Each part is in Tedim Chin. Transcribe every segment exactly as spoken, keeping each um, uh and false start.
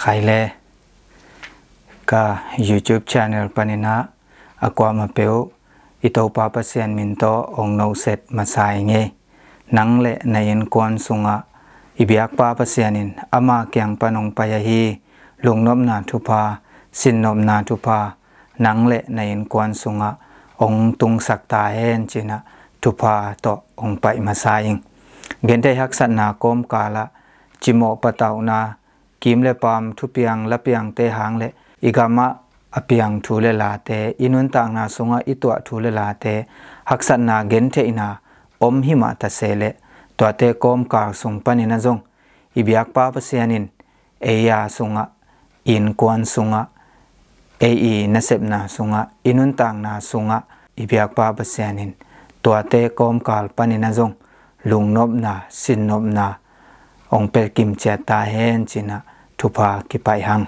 Ai le, ka YouTube channel paninah a kuamah peuh i Topa Pasian min tawh ong noset masa i ngei. Nang le na innkuan sungah i biakpa Pasian in ama kiang pan ong pai ahi lungnopna thupha, sinnopna thupha, nang le na innkuan sungah ong tungsak ta hen cinah thupha tawh ong paih masa ing. Genthei haksatna kawmkalah cimawh patauhna, kim le paam thupiang lapiangte hang le i gamah a piang thu le late, i nuntakna sungah i tuah thu le late, haksatna gentheihna om himah tase le tuate kawmkal sung paninah zong i biakpa Pasian in ei a sungah, i innkuan sungah, ei i nasepna sungah, i nuntakna sungah i biakpa Pasian in tuate kawmkal paninah zong lungnopna, sinnopna ong pia kimciat ta hen cinah thupha kipaih hang.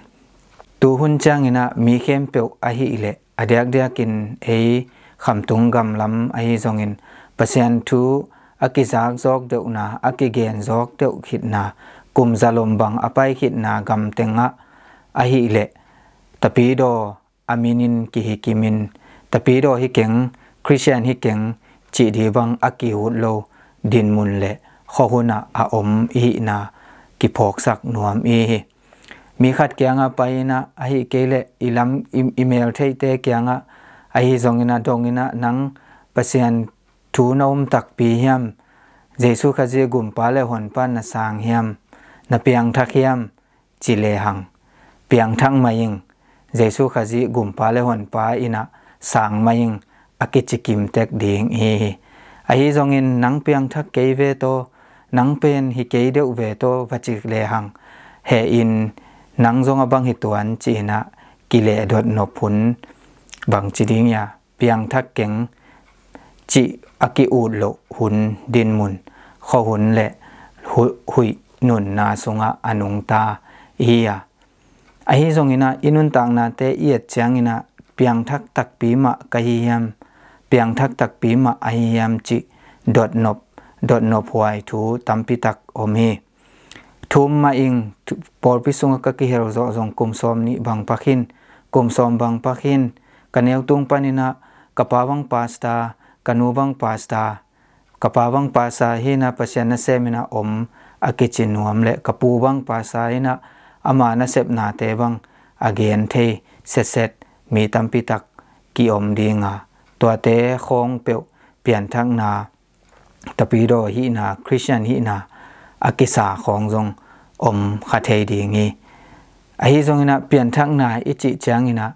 Tuhun cianginah mi khempeuh ahih leh a diakdiakin ei khamtung gamlam ahi zongin Pasian thu a kizak zawk deuhna, a kigen zawk deuh khitna, kum zalom bang a pai khitna gam tengah ahih leh Tapidaw a minin kihikimin, Tapidaw hi keng, Khristian hi keng cih di bang a ki-ut lo dinmun le khuahunah a om i hihna kiphawksak nuam i hi. Mi khat kiangah pai inah, ahih kei leh i lam i, i meltheihte kiangah ahi zongin a dong inah, nang Pasian thu na um takpi hiam? Jesu Khazih gumpa le honpa na sang hiam? Na piangthak hiam? Ci lehang, piangthak mah ing, Jesu Khazih gumpa le honpa inah sang mah ing, a kici kimtek ding i hi hi. Ahi zongin nang piangthak kei ve taw, nang pen hi kei deuh ve taw va ci lehang, he in nang zong a bang hi tuan ci inah kilehdot nop hun bang ci ding ia, piangthak keng cih a ki-ut loh hun dinmun, khuahun le hu-, huih nunna sungah a nungta i hi a. Ahi zonginah i nuntaknate i et cianginah piangthak takpi mah ka hi hiam, piangthak takpi mah ahi hiam cih dotnop, dotnop huai thu tampi tak om hi. Thum mah ing, thu-, pawlpi sungah ka kihel zawh zong kum sawm nih bang pakhin, kum sawm bang pakhin, ka neutung paninah ka pa bang pasta, ka nu bang pasta, ka pa bang pasta hinah Pasian nasem inah om a kici nuam le ka pu bang pasta hinah ama nasepnate bang a gen thei setset mi tampi tak ki-om dinga, tuate khawng peuh pianthakna, Tapidaw hihna, Khristian hihna a kisa khawng zong om kha thei ding hi. Ahi zonginah pianthakna i cih cianginah,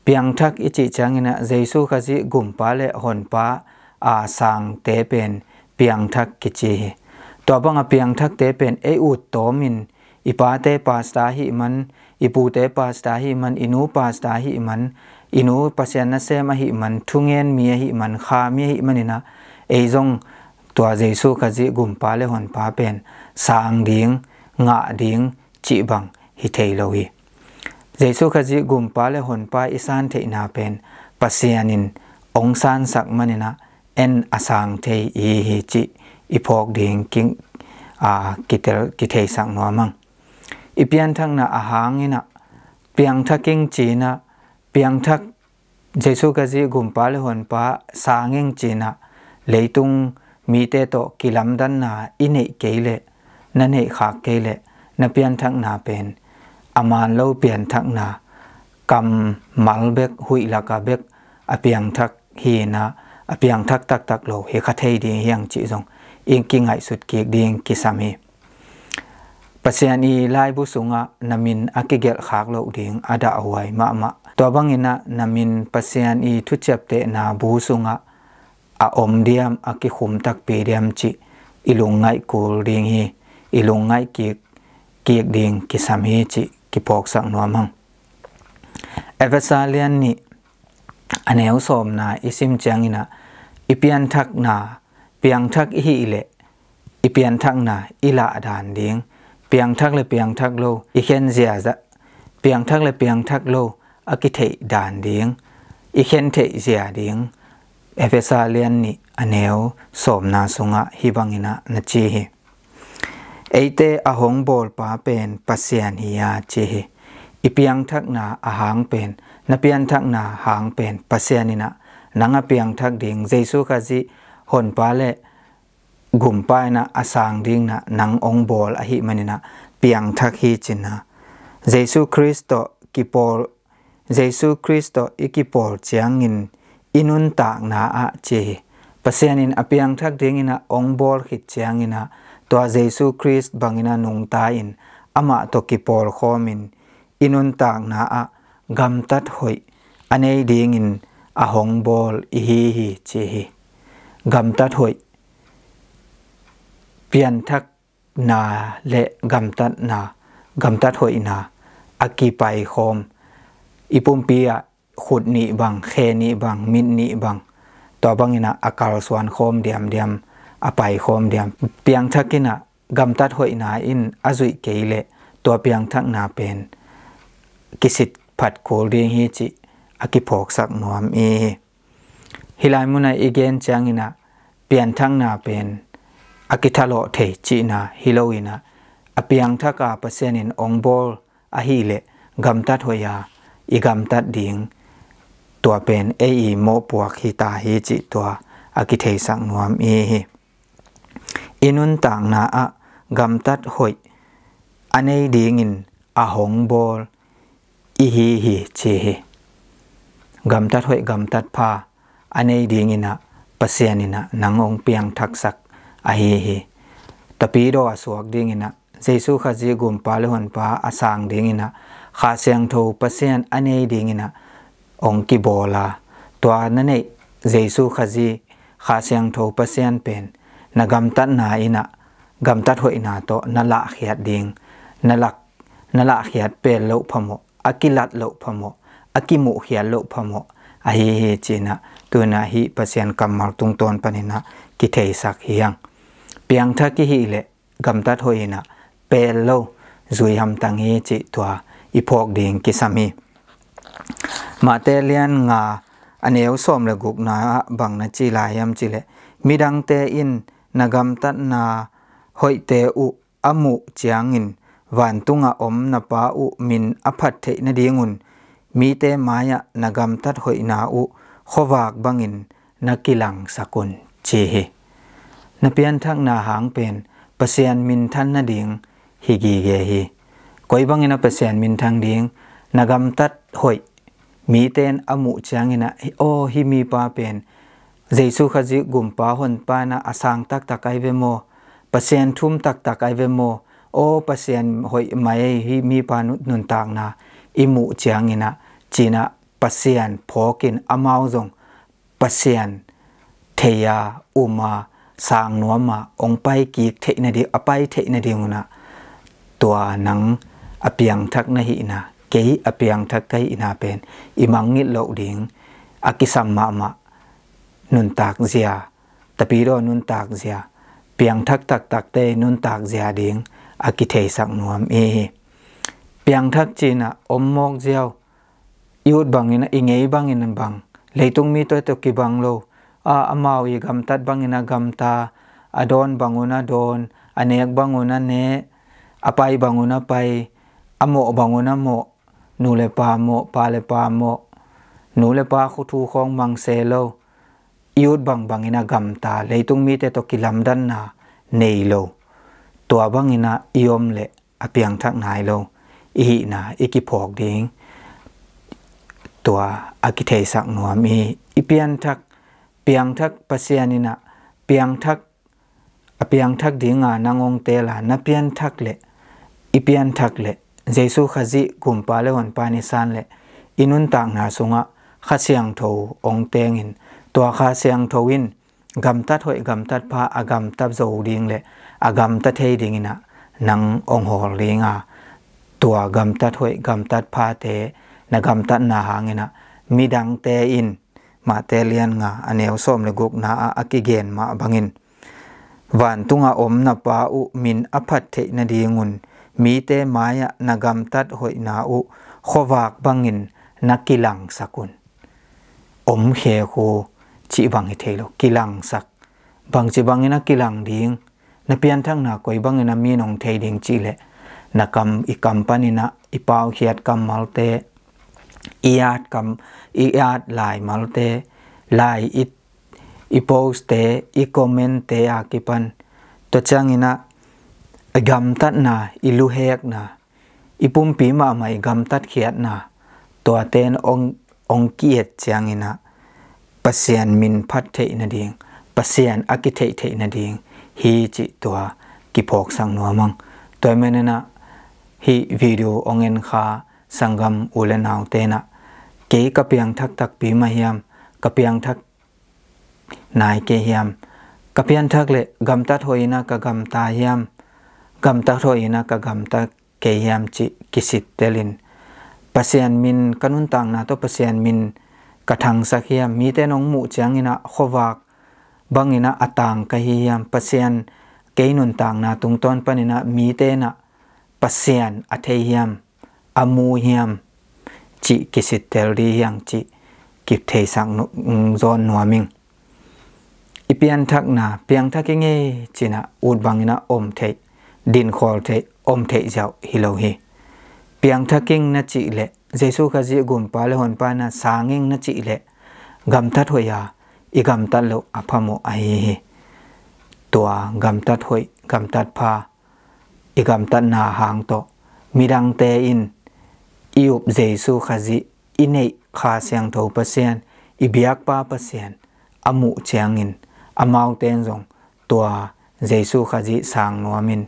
piangthak i cih cianginah Jesu Khazih gumpa le honpa a sangte pen piangthak kici hi. Tua banga piangthakte pen ei ut tawmin i pate pasta ahih man, i pute pasta ahih man, i nu pasta ahih man, i nu Pasian nasem ahih man, thungen mi ahih man, kha mi ahih maninah ei zong tua Jesu Khazih gumpa le honpa pen sang ding, ngah ding cih bang hi thei lo hi. Jesu Khazih gumpa le honpa i san theihna pen Pasian in ong sansak maninah en a sang thei i hi cih i phawk ding ki, a, kitel, kitheisak nuam ang. I pianthakna a hanginah piangthak ing cinah, piangthak, Jesu Khazih gumpa le honpa sang ing cinah leitung mite tawh kilamdanna i neih kei leh, na neih khak kei leh, na pianthakna pen a man lo pianthakna, kammal bek, huih laka bek a piangthak hinah, a piangthak taktak lo hi kha thei ding hi ang cih zong i kingaihsut kik ding kisam hi. Pasian i laibu sungah na min a kigelh khak loh ding a dahhuai mahmah. Tua banginah na min Pasian i thuciaptehna bu sungah a om diam, a kikhum takpi diam cih i lungngaih kul ding hi, i lungngaih kik, kik ding kisam hi cih kiphawksak nuam hang. Efesa lian nih a neu sawmna i sim cianginah i pianthakna, piangthak i hih leh i pianthakna i lah dan ding, piangthak le piangthak lo i khen ziaza, piangthak le piangthak lo a kitheih dan ding, i khen theih zia ding, Efesa lian nih a neu sawmna sungah hih banginah na ci hi. Eite a hong bawlpa pen Pasian hi a ci hi. i piangthakna a hang pen, na pianthakna hang pen Pasian in ah nang a piangthak ding, Jesu Khazih Honpa le Gumpa in ah a sang ding in ah nang hong bawl ahih manin ah piangthak hi, ci-in ah Jesu Khrist tawh kipawl, Jesu Khrist tawh i kipawl ciangin i nuntakna ah, ci hi. Pasian in a piangthak dingin ah hong bawl khit ciangin ah tua Jesu Khrist bangin ah nungta in amah tawh kipawl khawmin i nuntakna ah gamtat hoih a nei dingin a hong bawl i hi hi, ci hi. Gamtat hoih, pianthakna le gamtatna, gamtat hoihna a kipai khawm, i pumpi ah khut nih bang, khe nih bang, mit nih bang, tua bangin ah a kalsuan khawm diamdiam, a pai khawm diam. Piangthak in ah gamtat hoihna in a zuih kei leh tua piangthakna pen kisit phat kul ding hi, cih a kiphawksak nuam i hi. Hih lai munah i gen ciangin ah pianthakna pen a kithalawh thei cihna hi loin ah, a piangthak a Pasian in hong bawl ahih leh gamtat hoih a i gamtat ding, tua pen ei i mawhpuak hi ta hi, cih tua a kitheisak nuam i hi. I nuntakna ah gamtat hoih a nei dingin a hong bawl i hi hi, ci hi. Gamtat hoih gamtat pha a nei dingin ah Pasian in ah nang hong piangthaksak ahi hi. Tapidaw a suak dingin ah, Jesu Khazih Gumpa le Honpa a sang dingin ah Kha Siangtho Pasian a nei dingin ah hong kibawl a, tua na neih Jesu Khazih Kha Siangtho Pasian pen na gamtatna in ah gamtat hoihna tawh na lahkhiat ding, na lak, na lahkhiat pel loh phamawh, a kilat loh phamawh, a kimuhkhiat loh phamawh ahi hi, ci-in ah tu-in ah hih Pasian kammal tungtawn panin ah kitheisak hi hang. Piangthak i hih leh gamtat hoih in ah pel lo, zui hamtang hi, cih tua i phawk ding kisam hi. Mate lian nga, a neu sawm le gukna ah bang na ci lai hiam cih leh, midangte in na gamtatna hoihte uh a muh ciangin vantungah om na Pa uh min a phat theih nadingun mite mai-ah na gamtat hoihna uh khuavak bangin na kilangsak un, ci hi. Na pianthakna hang pen Pasian minthan nading hi gige hi. Koi bangin ah Pasian minthang ding? Na gamtat hoih mite in a muh ciangin ah, aw, hih mipa pen Jesu Khazih Gumpa Honpa in ah a sang taktak ahi ve maw? Pasian thum taktak ahi ve maw? Aw, Pasian hoih mai, hih mipa nu-, nuntakna i muh ciangin ah, ci-in ah Pasian phawkin amau zong Pasian thei a, um a, sang nuam a, hong pai kik theih nading, a pai theih nadingun ah tua nang a piangthak na hihna, kei a piangthak ka hihna pen i mangngilh loh ding, a kisam mahmah nuntak zia, tapidaw nuntak zia, piangthak taktakte nuntak zia ding a kitheisak nuam i hi. Piangthak ci-in ah om mawk ziau, i ut bangin, i ngei bangin bang, leitung mite tawh kibang lo a, amau i gamtat bangin a gamta, a dawn bangun a dawn, a nek bangun a nek, a pai bangun a pai, a mawh bangun a mawh, nu le pa mawh, pa le pa mawh, nu le pa khuthu khawng mang se lo, i ut bangbangin a gamta, leitung mite tawh kilamdanna nei lo, tua bangin ah i om leh a piangthak nai lo i hihna i kiphawk ding, tua a kitheisak nuam i hi. I pianthak, piangthak Pasian in ah piangthak, a piangthak dinga nang hong teel a, na pianthak leh, i pianthak leh, Jesu Khazih Gumpa le Honpa in i san leh i nuntakna sungah Kha Siangtho hong tengin, tua Kha Siangtho in gamtat hoih gamtat pha a gamta zo ding le a gamta thei dingin ah nang hong hawl ding a, tua gamtat hoih gamtat phate na gamtatna hangin ah midangte in, Mate lian nga, a neu sawm le gukna ah a kigen mah bangin, vantungah om na Pa uh min a phat theih nadingun mite mai-ah na gamtat hoihna uh khuavak bangin na kilangsak un. Om khek uh cih bang hi thei lo, kilangsak. Bangci bangin a kilang ding? Na pianthakna koi bangin a mi in hong thei ding cih leh, na kam, i kam paninah i paukhiat kammalte, i at kam, i at laimalte, lai i, i poste, i commentte a kipan, tua cianginah i gamtatna, i luhekna, i pumpi mahmah i gamtatkhiatna, tuate in ong, ong ki-et cianginah Pasian min phat theih nading, Pasian a kitheih theih nading hi cih tua kiphawksak nuam ang. Tua maninah hih video ong en kha sanggam u le naute inah, kei ka piangthak takpi mah hiam, ka piangthak nai kei hiam, ka pianthak le gamtat hoih inah ka gamta hiam, gamtat hoih inah ka gamta kei hiam cih kisittelin, Pasian min, ka nuntakna tawh Pasian min ka thangsak hiam, mite in ong muh cianginah khuavak banginah a tang ka hi hiam, Pasian, kei nuntakna tungtawn paninah mite inah Pasian a thei hiam, a mu hiam cih kisittel dih hiang cih kitheisak nu-, zawn nuam ing. I pianthakna, piangthak i ngei cinah ut banginah om theih, dinkhawl theih, om theih ziau hi lo hi. Piangthak ing na cih leh, Jesu Khazih Gumpa le Honpa na sang ing na cih leh, gamtat hoih a i gamtat loh a phamawh ahi hi. Tua gamtat hoih, gamtat pha, i gamtatna hang tawh midangte in i up Jesu Khazih, i neih Kha Siangtho Pasian, i biakpa Pasian a muh ciangin, amaute in zong tua Jesu Khazih sang nuamin,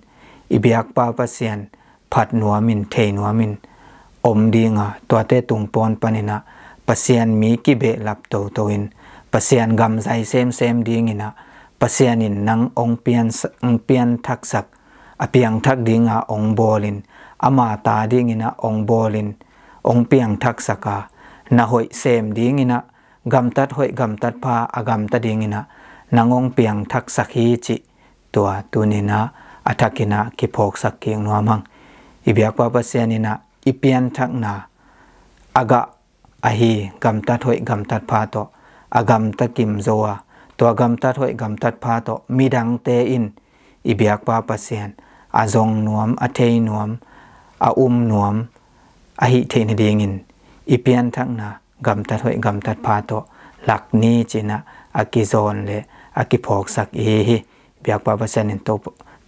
i biakpa Pasian phat nuamin, thei nuamin om dinga, tuate tungpawn paninah Pasian mi kibehlap toto in, Pasian gam zai semsem dinginah, Pasian in nang ong pian, ong pianthaksak, a piangthak dinga ong bawlin, ama ta dinginah ong bawlin, ong piangthaksak a, na hoih sem dinginah, gamtat hoih gamtat pha a gamta dinginah nang ong piangthaksak hi cih tua tuninah a thakinah kiphawksak kik nuam hang. I biakpa Pasian inah i pianthakna a gah ahi gamtat hoih gamtat pha tawh a gamta kim zo a, tua gamtat hoih gamtat pha tawh midangte in i biakpa Pasian a zong nuam, a thei nuam, a um nuam ahih theih nadingin i pianthakna gamtat hoih gamtat pha tawh lak ni cinah a kizawn le a kiphawksak i hi hi. Biakpa Pasian in to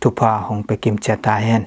thupha hong pia kim ciat ta hen.